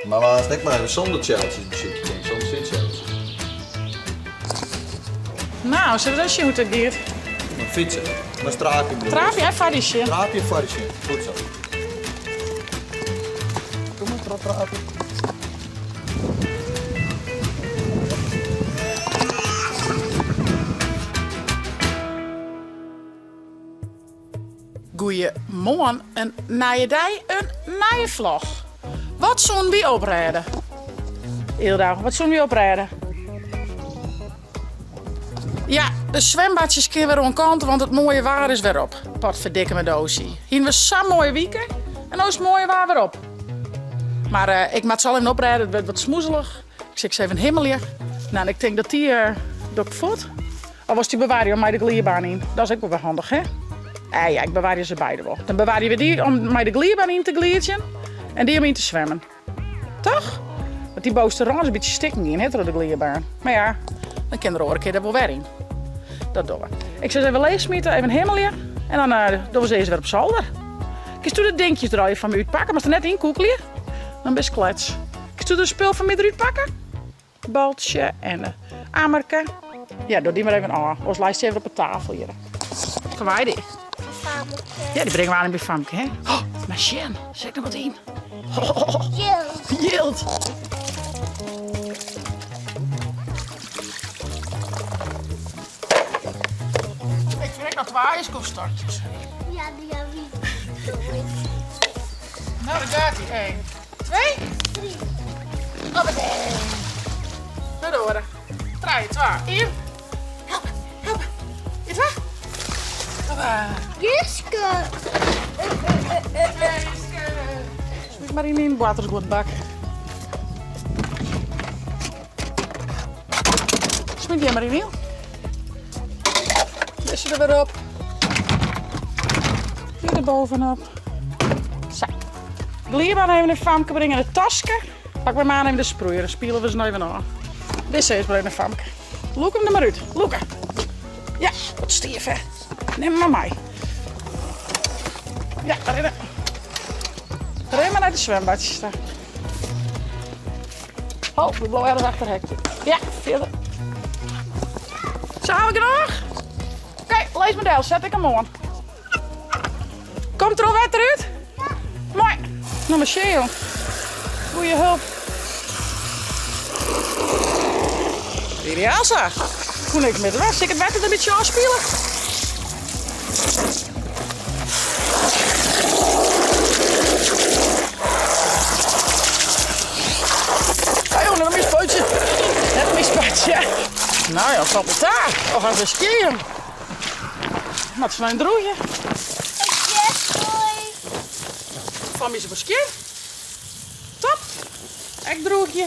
Mar we aanst ek mar even sûnder tsjeltsjes besykje kinne, sûnder sydtsjeltsjes. No, sille we ris sjen hoe't dat giet. Mei fytse. Mei traapje bedoel ik. Traapje en foar dy sjen. Traapje en foar dy sjen. Goed zo. Kom maar, trap, traapje. Goeiemoarn, in nije dei, in nije vlog. Wat soenen wy oprêde? Yldau, wat soenen wy oprêde? Ja, de swembadsjes kinne wer oan kant, want it moaie waar is wer op. Potverdikke me dosie. Hienen we sa'n moaie wike en no is it moaie waar wer op. Mar eh, ik moat se al even oprêde, it wurdt wat smoezelich. Ik sil se even himmelje. Nou, en ik tink dat dy uh, doch ik fuort. Of wolst dy bewarje om mei de gliebaan yn? Dat is ek wol wer handich, hè? Eh, ja, ik bewarje se beide wol. Dan bewarje we dy om mei de gliebaan yn te gliedzjen en dy om yn te swimmen. Toch? Want dy bovenste râne is in bytsje stikken gien, hè, troch de gliebaan. Mar ja, dan kin der oare kear der wol wer yn. Dat dogge we. Ik sil se even leechsmite, even himmelje en dan uh, dogge we se earst wer op zolder. Kinst do de dinkjes der allegear fan my útpakke? Moatst der net yn koekelje, dan bist klets. Kinst do de spul fan my derút pakke? Baltsje en in ammerke. Ja, doch dy mar even ôf. Oars leist dy even op de tafel hjir. Fan wy dy? Ja, dy bringe we oan by Famke, hè? Oh, mar sjen, sit noch wat yn. Oh, Jild. Jild. Ik trek noch twa ijskofstokjes. Ja, dy ha wy. Nou, daar gaat hij. 1, 2, 3. Hoppatee. Nei de oare. 3, 2, 1. Help, help. Is dat? Hoppa. Jiske. Smyt mar yn myn boartersguodbak. Smyt dy mar yn, Iel. Dizze der wer op. Dy der bovenop. Sa. Gliebaan even nei Famke bringe en it taske. Pak mei maan even de sproeier, dan spiele we se noch even ôf. Dizze is mar even nei Famke. Lûk him der mar út. Lûke. Ja, wat stiif hè. Nim him mar mei. Ja, rinne. Rin mar nei de swimbadsjes ta. Oh, we bliuwe ergens achter hek. Ja, fierder. Sa, ha we genôch? Oké, lis mar del, set ik him oan. Komt der al wetter út? Moai. No mar sjen, jong. Goeie hulp. Ideaal sa. Koe niks mear dwaan. Sil ik it wetter der in bytsje ôfspiele? Hey, jong, net myn spuitsje. Net myn spuitsje. Nou ja, top ta. Och, has wer skjin. Moat se no droegje. Fan my se wol skjin. Top. Ek droegje.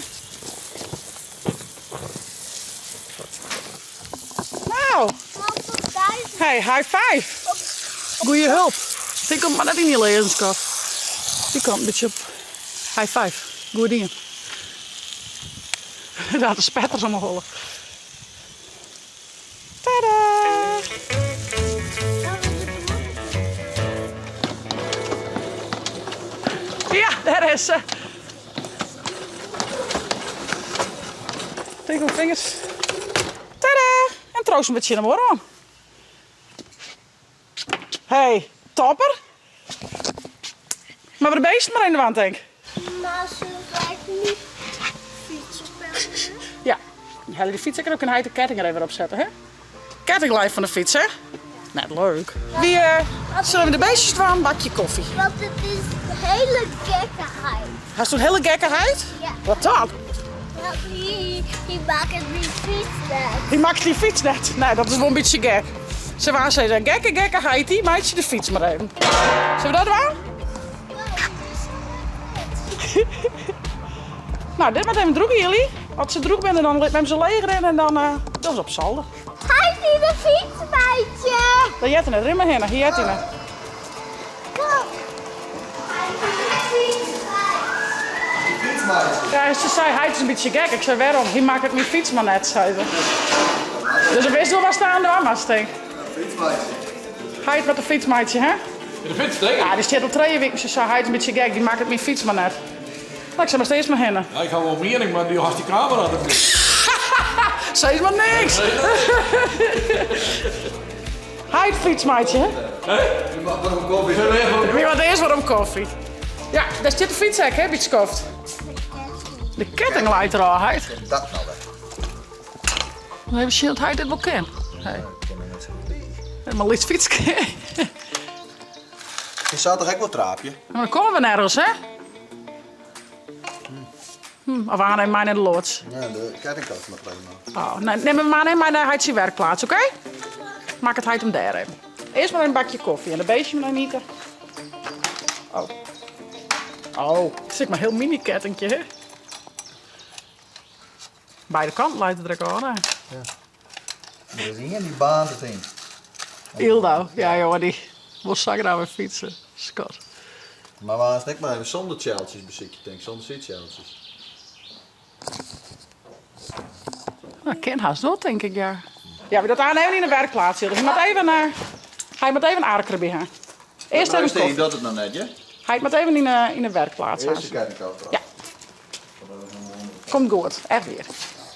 Nou. Hey, high five. Goeie hulp. Tink om mar net yn dy learzenskat. Dy kant in bytsje op. High five. Goed dien. Daar de spetters om 'e holle. Tada! Ja, dêr is se. Tink om fingers. Tada! En troost in bytsje de muorre oan. Hey, topper. Mar we de beesten mar yn de wand, denk. Maar ze rijdt niet fietsen. Ja, dan helje de fyts ek en dan kin hy de ketting er even op sette, hè? Ketting live fan de fyts, hè? Net leuk. Wie uh, sille we de beestjes dwaan? Bakje koffie. Want het is een hele gekkigheid. Hast een hele gekkigheid? Ja. Wat dan? Want die, die maakt die fiets net. Die maakt die fyts net. Nee, dat is wol in bytsje gek. Se waar sei gekke gekkigheid, die meitsje de fyts mar even. Sille we dat dwaan? Nou, dit moat even droege, jullie. As se droech binne, dan lit mem se leech rinne en dan uh, dat is op zolder. Hij is de fietsmeidje. Dat heart er net. Rin mar hinne. Hy heart er net. Kom. Hij is de fietsmeidje. Ja, se sei, hy is in bytsje gek. Ik sei, wêrom? Hy makket myn fyts mar net, sei se. Dus dan wist wol watst oan dwaan moatst, tink. Fietsmeidje. Heit moat de fyts meitsje, hè? De fyts, denk ik. Ja, dy stiet al trije wiken. Se sei, heit is in bytsje gek, dy makket myn fyts mar net. No, ik sil mar steeds mar hinne. Ja, ik ha wol in miening, mar do hast dy kamera derby. Sis mar niks! Heit fyts meitsje, hè? Wie wat earst wat om koffie. Ja, dêr stiet de fyts ek, hè, by it skoft. De ketting leit der ôf, heit. Dat nou wer. Even sjen oft heit dit wol kin. Hey. Mar lyts fytske. Je zou toch ek wol traapje? Maar dan komme we nergens, hè? Hm, of aanneem mij naar de loods. Ja, de kettingkast moet even nog. Oh, nee, neem hem maar neem naar heit zijn werkplaats, oké? Maak it heit him dêr even. Earst mar in bakje kofje en de beestje mar ite. Oh. Oh, it is ek mar heel mini kettingje, hè? Beide kanten leit it der ek ôf, hè? Ja. Der is ien dy baarnt it yn. Ildo, ja jonge, dy wol sa graach wer fytse. Skat. Mar wa is ek mar even sûnder tsjeltsjes besykje, tink, sûnder sydtsjeltsjes. Dat kin hast wol, tink ik, ja. Ja, we dat aannemen yn de werkplaats, Ildo. Hy moat even, hy moat even ark derby ha. Earst even kofje. Dat it noch net, ja? Hy moat even yn de werkplaats. Earst de kettingkast Ja. Komt goed, echt wier.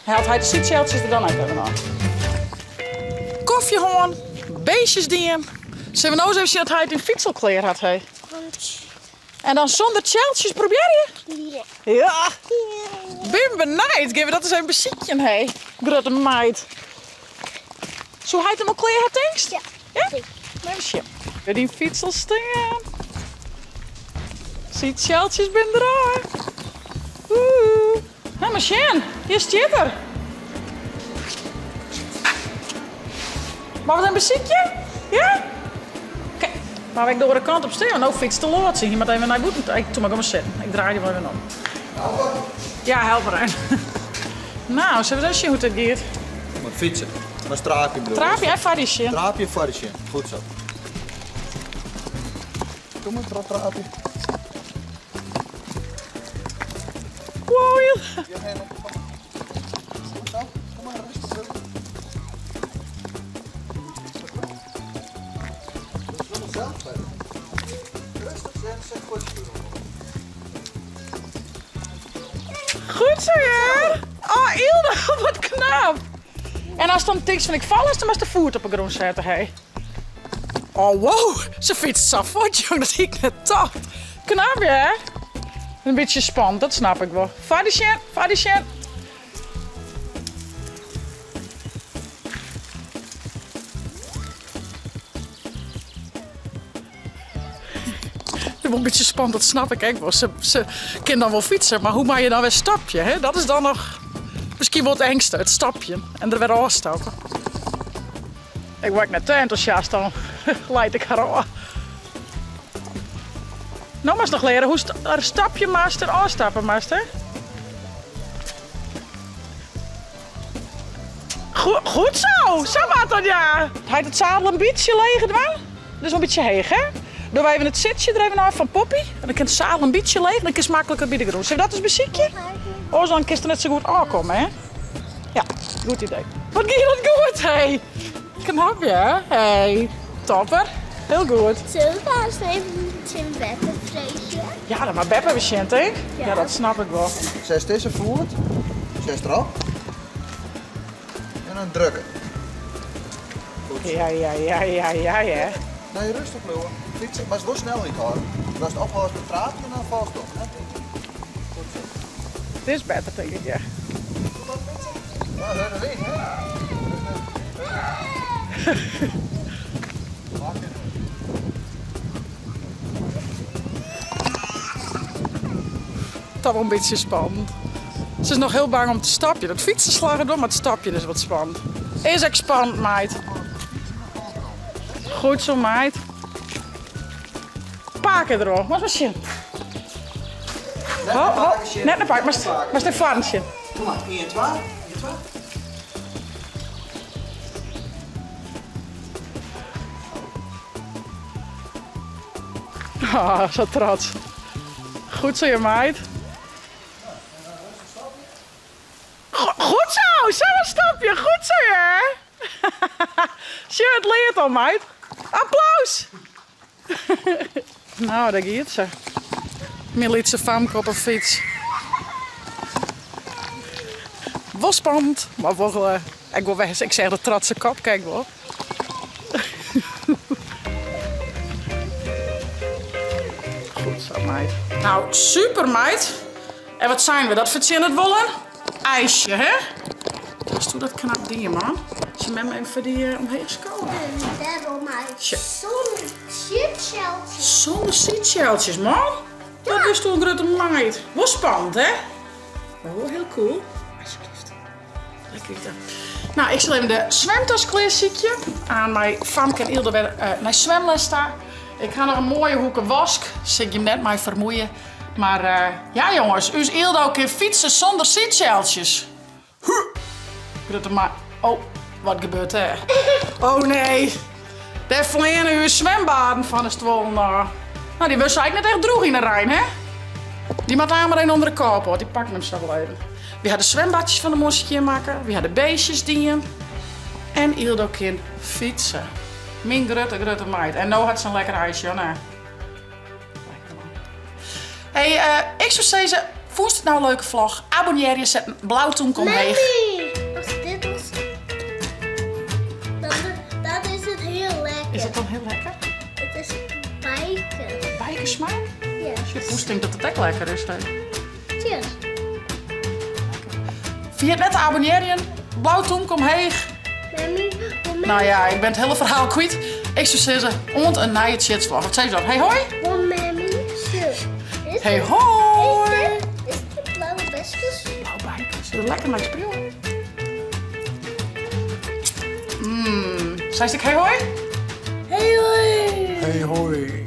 Helpt hy de sydtsjeltsjes der dan ek even ôf. Kofje hân, beestjes dien. Sille we no ris even sjen oft hy it yn fyts al klear hat, hé? En dan sûnder tsjeltsjes probearje? Ja. Ja. Bin benijd. Gean we dat ris even besykjen, hé? Grutte meid. Soe hy it him al klear ha, tinkst? Ja. Ja? Even sjen. Wer dyn fyts al stean. Sydtsjeltsjes binne derôf. Oeh. Nou, mar sjen. Hjir stiet er. Moatte we it even besykje? Ja? Oké. Mar ik de oare kant op stean, want no fytst de loads yn. Hy moat even nei bûten ta. Ik, toe mar, gean mar sitten. Ik draai dy wol even om. Ja, help mar even. Nou, sille we ris even sjen hoe't dit giet. Moat fytse. Mar traapje bliuwe. Traapje en foar dy sjen. Traapje foar dy sjen. Goed zo. Kom mar, trap, traapje. Wow, joh. Ja, nee, kom. Goed zo. Kom maar, rustig terug. Zelf verder. Rustig, zet, zet, gooi je Goed zo, hear. Oh, Ildo, wat knap. En ast dan tinkst fan ik fal, dan moatst de foet op 'e grûn sette, hé. Oh, wow, se fytst sa fuort, jong, dat hie ik net tocht. Knap, hear. In bytsje spannend, dat snap ik wol. Foar dy sjen, foar dy sjen. Wol in bytsje spannend, dat snap ik ek wol. Se, se kin dan wol fytse, mar hoe moat je dan wer stapje? Hè? Dat is dan noch miskien wol it engste, it stapjen en der wer ôfstappe. Ik word net te entûsjast, dan leit ik har ôf. No moatst noch leare hoe'tst er stapje moatst en ôfstappe moatst, hè? Goed, goed zo! Sa moat dat, ja! Hy hat it zadel in bytsje leger dwaan. Dus wol in bytsje heech, hè? Dogge we even it sitsje der even ôf fan Poppy. En dan kin it zadel in bytsje leger, dan kinst makliker by de grûn. Sille we dat ris besykje? Oars dan kinst der net sa goed ôfkomme, hè? Ja, goed idee. Wat gie dat goed, hé! Knap, ja? Hé, topper. Hiel goed. Sille we aanst even tsjin beppe freegje? Ja, dan moat beppe even sjen, tink? Ja, dat snap ik wol. Setst dizze foet, setst derop en dan drukke. Ja, ja, ja, ja, ja, ja. Nee, rêstich bliuwe. Fytse, moatst wol snelheid hâlde. Ast ophâldst mei traapjen, dan falst om. Goed zo. Dit is better, tink ik, ja. Ja, hurde wyn, hè? Toch wol in bytsje spannend. Se is noch hiel bang om te stapjen. Dat fytsen slagget wol, mar it stapjen is wat spannend. Is ek spannend, meid. Goed zo, meid. Pake deroan. Moatst mar sjen. Ho, ho. Net nei pake, moatst nei foaren sjen. Kom mar, 1, 2, 1, 2. Ah, sa trots. Goed zo, je meid. Goed zo, zo een stapje. Goed zo, hè? Sjoch, it leart al, meid. Applaus! Nou, dêr giet se. Myn lytse famke op 'e fyts. Wol spannend, mar wol, ek wol wer, ik seach de trotse kop, kijk wol. Goed zo, meid. Nou, super, meid. En wat seine we, dat fertsjinnet wol in ijsje, hè? Hast dat knap dien, man. Sil mem even foar dy omheech skowe? Dêrom mei sûnder sydtsjeltsjes. Sûnder sydtsjeltsjes, man? Dat bist in grutte meid. Wol spannend, hè? Mar wol hiel cool. Alsjeblieft. Lekker ite. Nou, ik sil even de swimtas klearsykje. Aan mei Famke en Ylde wer nei swimles ta. Ik ha noch in moaie hoeke wask. Sil ik jim net mei fermoeie. Mar ja jonges, ús Yldo kin fytse sûnder sydtsjeltsjes. Huh. Grutte ma... Oh, wat gebeurt dêr? Oh nee, dêr fleane ús swimbaden fan de stuollen ôf. Nou, dy wurde eigentlik net echt droech yn de rein, hè? Dy moat aanst mar even ûnder de carport, dy pakken him sa wol even. Wy ha de swimbadsjes fan de moarn skjinmakke, wy ha de beestjes dien. En Yldo kin fytse. Myn grutte, grutte meid. En no hat se in lekker ijsje, hoor. Lekker man. Hey, uh, ik soe sizze, fûnst it no in leuke vlog? Abonnearje, set in blau tûmke omheech. Mami, as dit was, dan, dan is it hiel lekker. Is it dan hiel lekker? It is bijke. Bijkesmaak? Ja. Je poes tinkt dat it ek lekker is. Hè? Cheers. Ferjit net te abonnearjen. Blau tûmke omheech. Nou ja, ik ben it hiele ferhaal kwyt. Ik soe sizze, oant in nije Tsjitsvlog. Wat sizze dan? Hey hoi? Hey hoi! Is dit blauwe besjes? Blauwe bijkes. Lekker mei spriuwen. Mm. Seist ek hey hoi? Hey hoi! Hey hoi.